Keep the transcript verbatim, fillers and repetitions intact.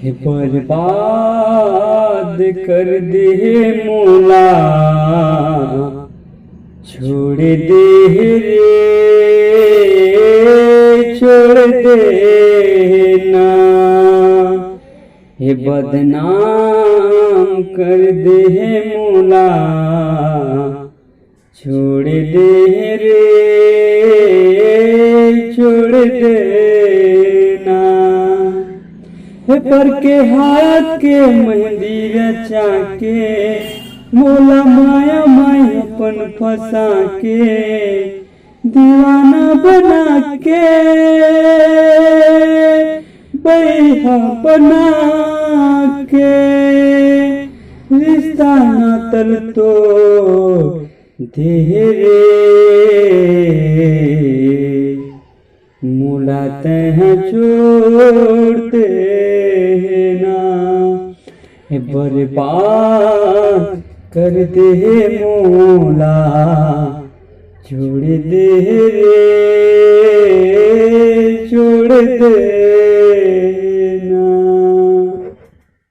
हे बर्बाद कर दे मोला, छोड़ दे रे, छोड़ दे ना। हे बदनाम कर दे मोला, छोड़ दे रे, छोड़ दे ना। हे पर के हाथ के मेहंदी रचा के, मोला माया माई अपन फंसा के, दीवाना बना के, बैहा बना के, रिश्ता नातल तो देहे रे, मोला तैं छोड़ दे ना। हे बर्बाद कर दे मोला, छोड़ दे रे, छोड़ दे